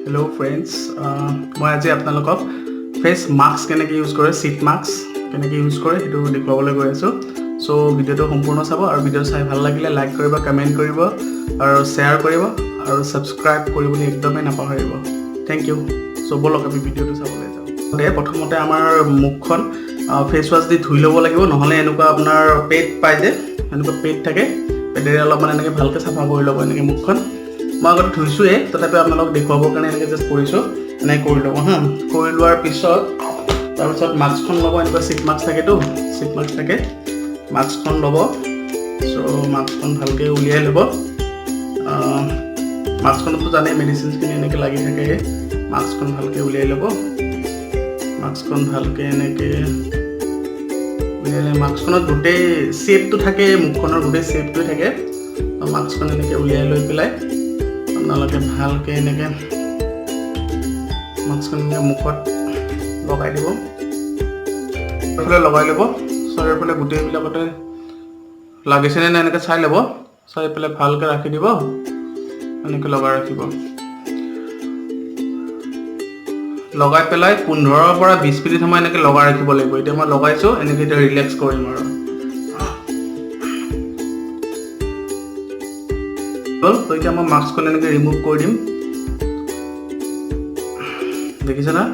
Hello' friends, মই আজি আপোনালোকক ফেচ মাস্ক কেনেকৈ ইউজ কৰে, শ্বীট মাস্ক কেনেকৈ ইউজ কৰে সেইটো দেখুৱাবলৈ গৈ আছোঁ। চ' ভিডিঅ'টো সম্পূৰ্ণ চাব আৰু ভিডিঅ' চাই ভাল লাগিলে লাইক কৰিব, কমেণ্ট কৰিব আৰু শ্বেয়াৰ কৰিব আৰু ছাবস্ক্ৰাইব কৰিবলৈ একদমেই নাপাহৰিব। Thank you. চ' ব'লক, আমি ভিডিঅ'টো চাবলৈ যাওঁ। প্ৰথমতে আমাৰ মুখখন ফেচ ৱাছ দি ধুই ল'ব লাগিব। নহ'লে এনেকুৱা আপোনাৰ পেড পাই যে, এনেকুৱা পেড থাকে, পেডেৰে অলপমান এনেকৈ ভালকৈ চাফা কৰি ল'ব এনেকৈ মুখখন। মই আগতে ধুইছোঁৱেই, তথাপিও আপোনালোকক দেখুৱাবৰ কাৰণে এনেকৈ জাষ্ট কৰিছোঁ। এনেকৈ কৰি ল'ব। হা, কৰি লোৱাৰ পিছত তাৰপিছত মাস্কখন ল'ব। এনেকুৱা শ্বীট মাস্ক থাকেতো, শ্বীট মাস্ক থাকে, মাস্কখন ল'ব। চ' মাস্কখন ভালকৈ উলিয়াই ল'ব। মাস্কখনতো জানেই মেডিচিনছখিনি এনেকৈ লাগি থাকে। মাস্কখন ভালকৈ উলিয়াই ল'ব। মাস্কখন ভালকৈ এনেকৈ উলিয়ালে মাস্কখনত গোটেই শ্বেপটো থাকে, মুখখনৰ গোটেই শ্বেপটোৱে থাকে। মাস্কখন এনেকৈ উলিয়াই লৈ পেলাই আপোনালোকে ভালকৈ এনেকৈ মাস্কখন এনেকৈ মুখত লগাই দিব। এইফালে লগাই ল'ব, চাৰিওফালে গোটেইবিলাকতে লাগিছেনে নাই এনেকৈ চাই ল'ব। চাই পেলাই ভালকৈ ৰাখি দিব, এনেকৈ লগাই ৰাখিব। লগাই পেলাই 15ৰ পৰা 20 মিনিট সময় এনেকৈ লগাই ৰাখিব লাগিব। এতিয়া মই লগাইছোঁ এনেকৈ, এতিয়া ৰিলেক্স কৰিম আৰু হ'ল। তো এতিয়া মই মাস্কখন এনেকৈ ৰিমুভ কৰি দিম। দেখিছে না?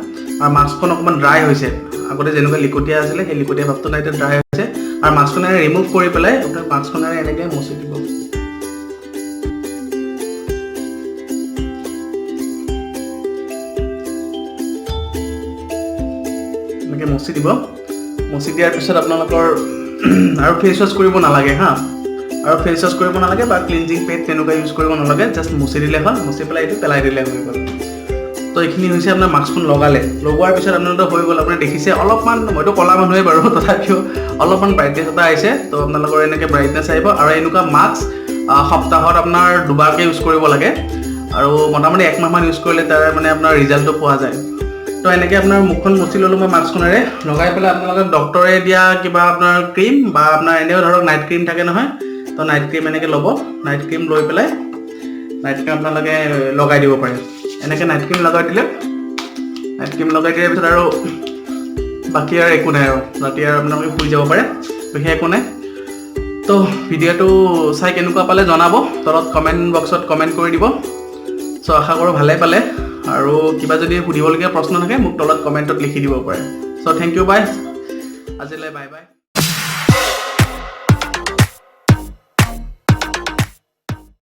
আৰু মাস্কখন অকণমান ড্ৰাই হৈছে। আগতে যেনেকুৱা লিকটীয়া আছিলে, সেই লিকটীয়া ভাৱটো নাই, এতিয়া ড্ৰাই হৈছে। আৰু মাস্কখনেৰে ৰিমুভ কৰি পেলাই আপোনাৰ মাস্কখনেৰে এনেকৈ মচি দিব। এনেকৈ মচি দিব। মচি দিয়াৰ পিছত আপোনালোকৰ আৰু ফেচ ৱাছ কৰিব নালাগে। হা, আৰু ফেচ ৱাছ কৰিব নালাগে বা ক্লিনজিং পেড তেনেকুৱা ইউজ কৰিব নালাগে। জাষ্ট মচি দিলে হ'ল। মচি পেলাই এইটো পেলাই দিলে হৈ গ'ল। তো এইখিনি হৈছে আপোনাৰ মাস্কখন লগালে। লগোৱাৰ পিছত আপোনালোকৰ হৈ গ'ল। আপুনি দেখিছে অলপমান, মইতো ক'লা মানুহে বাৰু, তথাপিও অলপমান ব্ৰাইটনেছ এটা আহিছে। তো আপোনালোকৰ এনেকৈ ব্ৰাইটনেছ আহিব। আৰু এনেকুৱা মাস্ক সপ্তাহত আপোনাৰ দুবাৰকৈ ইউজ কৰিব লাগে আৰু মোটামুটি এক মাহমান ইউজ কৰিলে তাৰ মানে আপোনাৰ ৰিজাল্টটো পোৱা যায়। তো এনেকৈ আপোনাৰ মুখখন মচি ল'লোঁ মই মাস্কখনেৰে। লগাই পেলাই আপোনালোকে ডক্টৰে দিয়া কিবা আপোনাৰ ক্ৰীম বা আপোনাৰ এনেও ধৰক নাইট ক্ৰীম থাকে নহয়, তো নাইট ক্ৰীম এনেকৈ ল'ব। নাইট ক্ৰীম লৈ পেলাই নাইট ক্ৰীম আপোনালোকে লগাই দিব পাৰে। এনেকৈ নাইট ক্ৰীম লগাই দিলে, নাইট ক্ৰীম লগাই দিয়াৰ পিছত আৰু বাকী আৰু একো নাই আৰু ৰাতি আৰু আপোনালোকে শুই যাব পাৰে, বিশেষ একো নাই। তো ভিডিঅ'টো চাই কেনেকুৱা পালে জনাব, তলত কমেণ্ট বক্সত কমেণ্ট কৰি দিব। চ' আশা কৰোঁ ভালে পালে। আৰু কিবা যদি সুধিবলগীয়া প্ৰশ্ন থাকে, মোক তলত কমেণ্টত লিখি দিব পাৰে। চ' thank U, বাই। আজিলৈ বাই বাই।